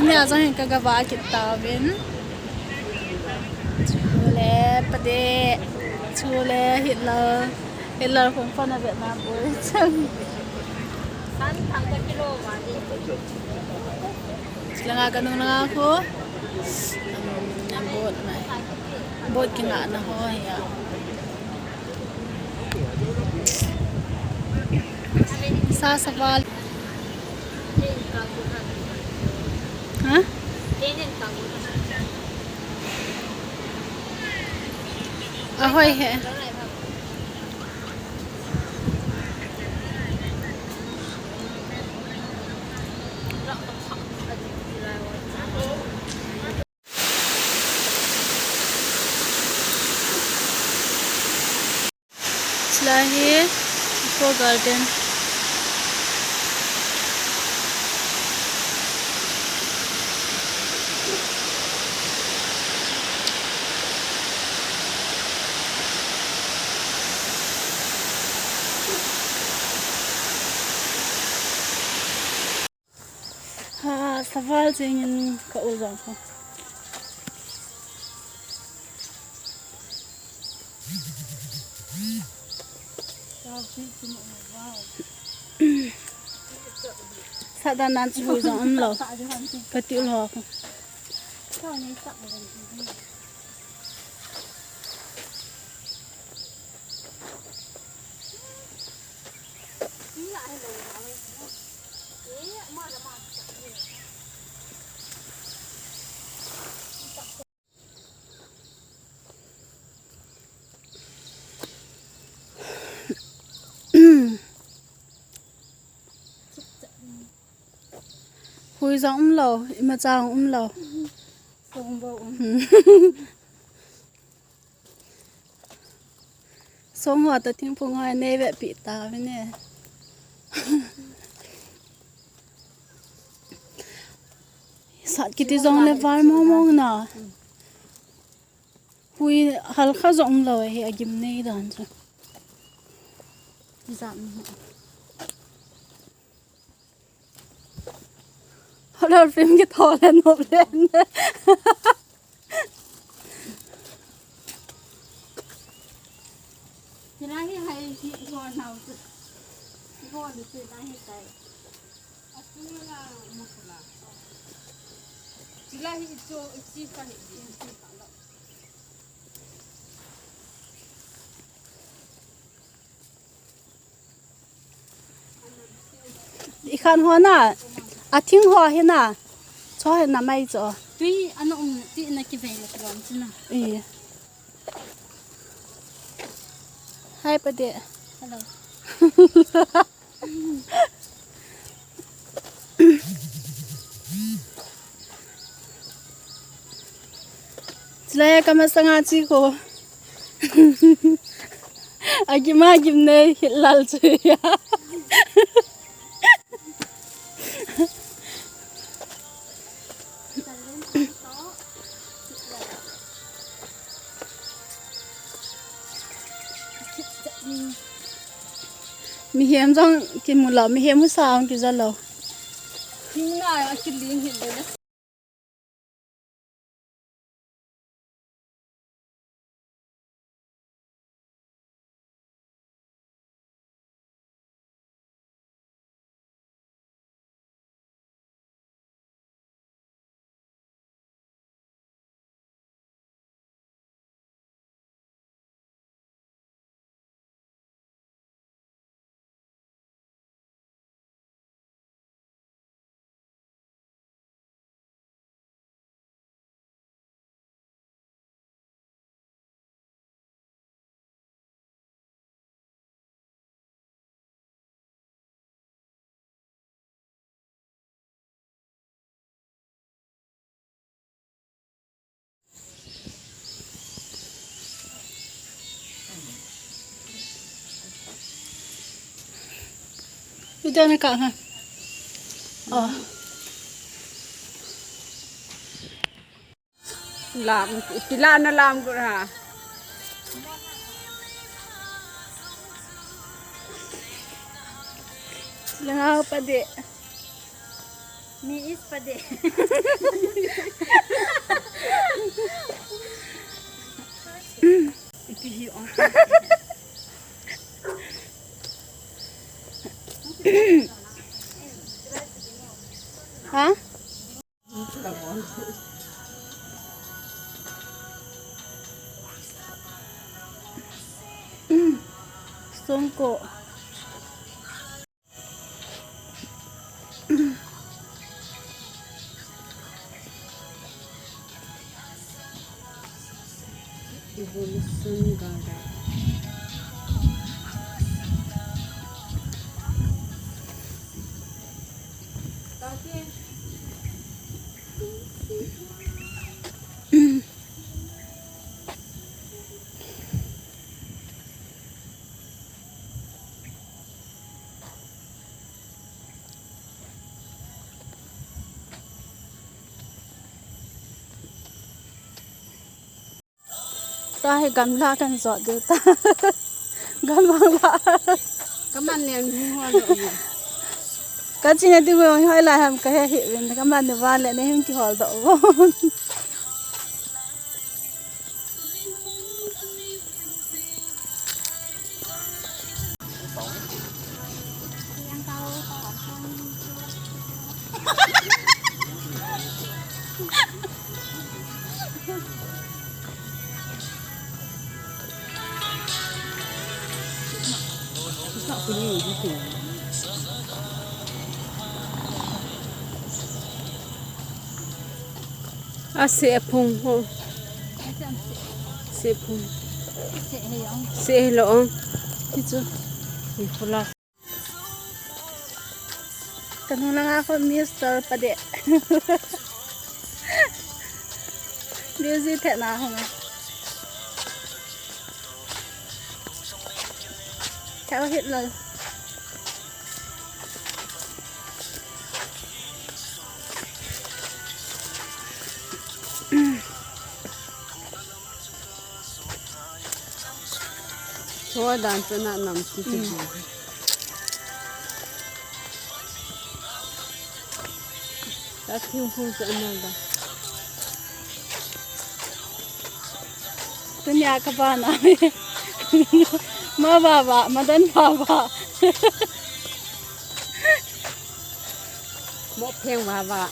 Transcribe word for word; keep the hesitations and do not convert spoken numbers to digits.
Nia jong hin ka gava kit tauvin. Chule pade. Chule Hitler. Hitler hung pha na ve na boi chang. Langa ka nung langa khu. Boat mai. Boat kingah na ho hi a. Sa saval. Ha? Ahoi he. Chulai hi Eco Garden. Ha, saval jingin ka u jong ko. Sa dan nan chu hui jong um lou. Ka ti u lou ko. Hui jong um lou, imacha jong um lou. Song bou um. Song ho ta thingphung ho nei ve pi ta ve ne. Sat kiti jong le vai mong mong na. Hui hal kha jong um lou hi a gimnei dan chu. Jam. Horror film kitho le nop le. Hilai hi hai hi ho nau chu. Ho le chu lai hi tai. Hilai hi chu chi ka hi di. I khan ho na, a thing ho hi na, cho hi na mai cho. Tui ana um ti na kivei le kilom chi na. I. Hai pa de. Hello. Chulai ka masanga chi ko. Agim agim nei hi lal chu ya. Mihem jong kimu lou, mihem husa jong kija lou. Thing na a kiling hi le. Ito na ka ha. Oh. Lam, pila na lam ko ha. Langa pa de. Mi is pade. Ikihi ong. Ha? Songko. Evolution Garden. Tahi gamla kan jot diu ta. Gamang la. Kaman ne hung hol doh. Kachina diu hoi lai ham kahe hih uvin. Kaman ne vale ne hung kihol doh. Aseh phung ho. Aseh phung. Seh hilou ong. Hichu. Hi pula. Kanu langa ko Mister Pade. Music thena hong. Thao hit lou. Chua dan chu na nam chu chu. Mm. Ta thingphung chu anal da. Tunia ka bana. Ma baba, ma dan baba. Mo pheng baba.